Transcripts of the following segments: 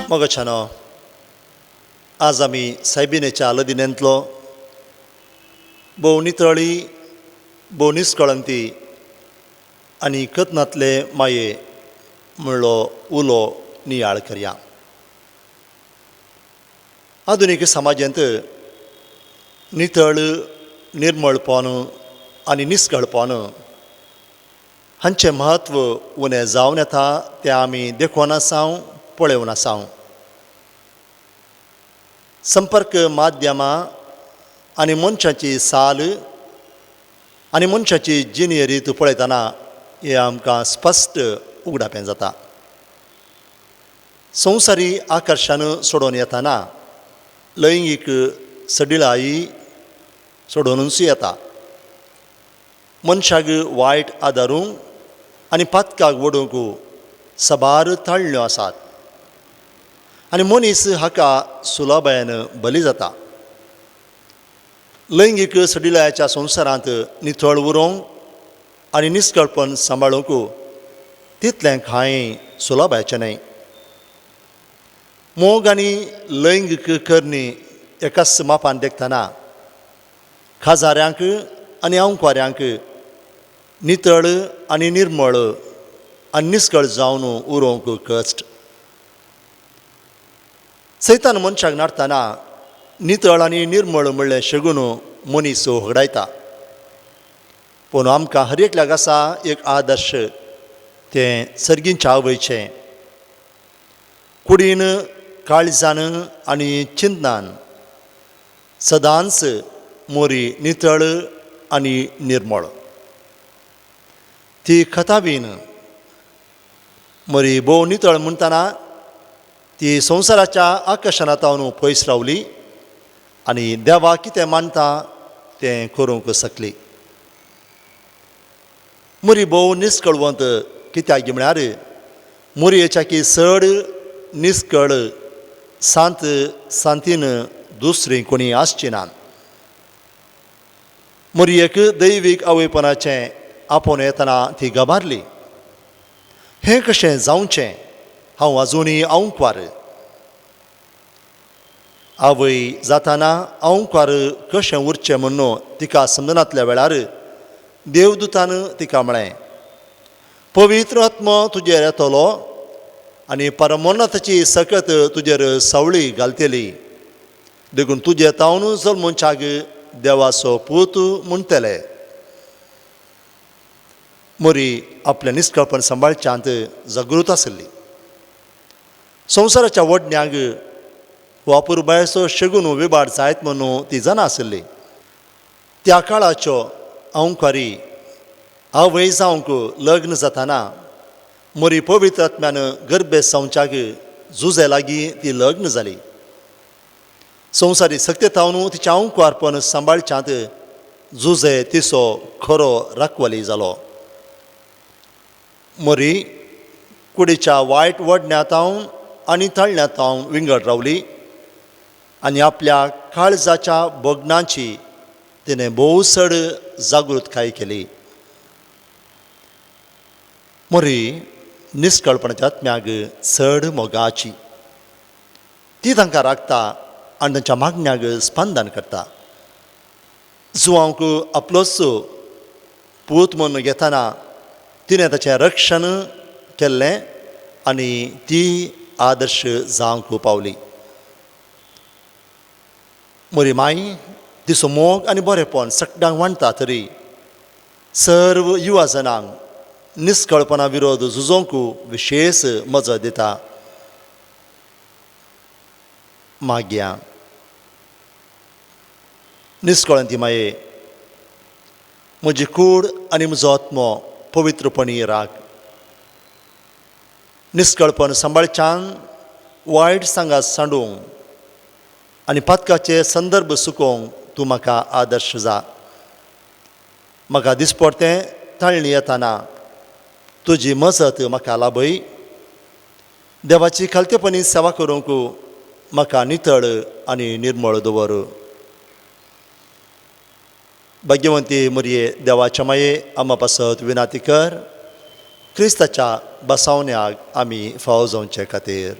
मोगाच्यानो, आज आमी सायबिणेच्या लदिनेंतलो भोव नितळी, भोव निस्कळंती आनी कथनांतले माये म्हणलो उलो नियाळ करया. आधुनीक समाजांत नितळ, निर्मळपण आनी निस्कळपण हांचें म्हत्व उणें जावन येता तें आमी देखून आसाव, पळोवन आसाव. संपर्क माध्यमां आनी मनशाची साल आनी मनशाची जिणे रीत पळयतना हें आमकां स्पश्ट उगडापें जाता. संवसारी आकर्शण सोडून येताना लैंगीक सडिलाय सोडोवनूच येता. मनशाक वायट आदारूंक आनी पातकाक वडोवंक साबार ताळण्यो आसात आनी मनीस हाका सुलभायेन बली जाता. लैंगीक सडिलायाच्या संवसारांत नितळ उरोवंक आनी निस्कळपण सांबाळूंक तितलें कांय सुलभायेचें न्हय. मोग आनी लैंगीक करणी एकाच मापान देखतना खाजाऱ्यांक आनी आंवकऱ्यांक नितळ आनी निर्मळ आनी निस्कळ जावन उरोवंक कश्ट. सैतान मनशाक नाडतना नितळ आनी निर्मळ म्हणलें शेगून मनीस होगडायता. पूण आमकां हर एकल्याक आसा एक आदर्श, तें सर्गींच्या आवयचें. कुडीन, काळजान आनी चिंतनान सदांच मोरी नितळ आनी निर्मळ. ती खताबीन मोरी भोव नितळ म्हणटना ती संवसाराच्या आकर्शणांत पयस रावली आनी देवा कितें मानता तें करूंक शकली. मोरी भोव निस्कळवंत कित्याक म्हळ्यार मोरयेच्या की चड निस्कळ सांत सांतीन दुसरी कोणी आसची ना. मोरयेक दैवीक आवयपणाचें आपोवन येतना ती गबारली. हें कशें जावचें, हांव आजुनूय आंवकवार. आवय जाताना आंवकवार कशें उरचें म्हूण तिका समजनातल्या वेळार देवदूतान तिका म्हळें, पवित्र आत्मो तुजेर येतलो आनी परमोन्नताची सकत तुजेर सावळी घालतली, देखून तुजे तावन जल्मूच्याक देवाचो पूत म्हणटले. मोरी आपलें निस्कळपण सांबाळच्यांत जागृत आसली. संवसाराच्या वडण्याक वापुरबायचो शेगून विबाड जायत म्हणून ती जाणा आसली. त्या काळाच्यो अंवकारी आवय जावंक लग्न जाताना मोरी पवित्र आत्म्यान गर्भे जावच्याक जुजे लागीं ती लग्न जाली. संवसारी सक्तेतावन तिचें अंवकारपण सांबाळच्यांत जुजे तिचो खरो राखवाली जालो. मोरी कुडीच्या वायट वडण्यांत आनी तळण्यांत विंगड रावली आनी आपल्या काळजाच्या भोगणांची तिणें भोव चड जागृतकाय केली. मोरी निस्कळपणाच्या आत्म्याक चड मोगाची, ती तांकां राखता आनी तांच्या मागण्याक स्पंदन करता. जुवांक आपलोच पूत म्हूण घेतना तिणें ताचें रक्षण केल्लें आनी ती आदर्श जावंक पावली. मोरी माई तिचो मोग आनी बरेपण सगळ्यांक वांट्टा तरी सर्व युवा जणांक निस्कळपणा विरोध झुजोवंक विशेश मजत दिता. मागया. निस्कळंती माये, म्हजी कूड आनी म्हजो आत्मो पवित्रपणी राख. निस्कळपण सांबाळच्यान वायट सांगात सांडूंक आनी पातकाचे संदर्भ सुकोवंक तूं म्हाका आदर्श जा. म्हाका दिसपडतें ताळणी येताना तुजी मजत म्हाका लाभय. देवाची खालतेपणी सेवा करूंक म्हाका नितळ आनी निर्मळ दवर. भाग्यवंती मरये, देवाच्या माये, आमा पासत विनाती कर, क्रिस्ताच्या बसावण्याक आमी फावो जावचे खातीर.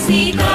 Sita.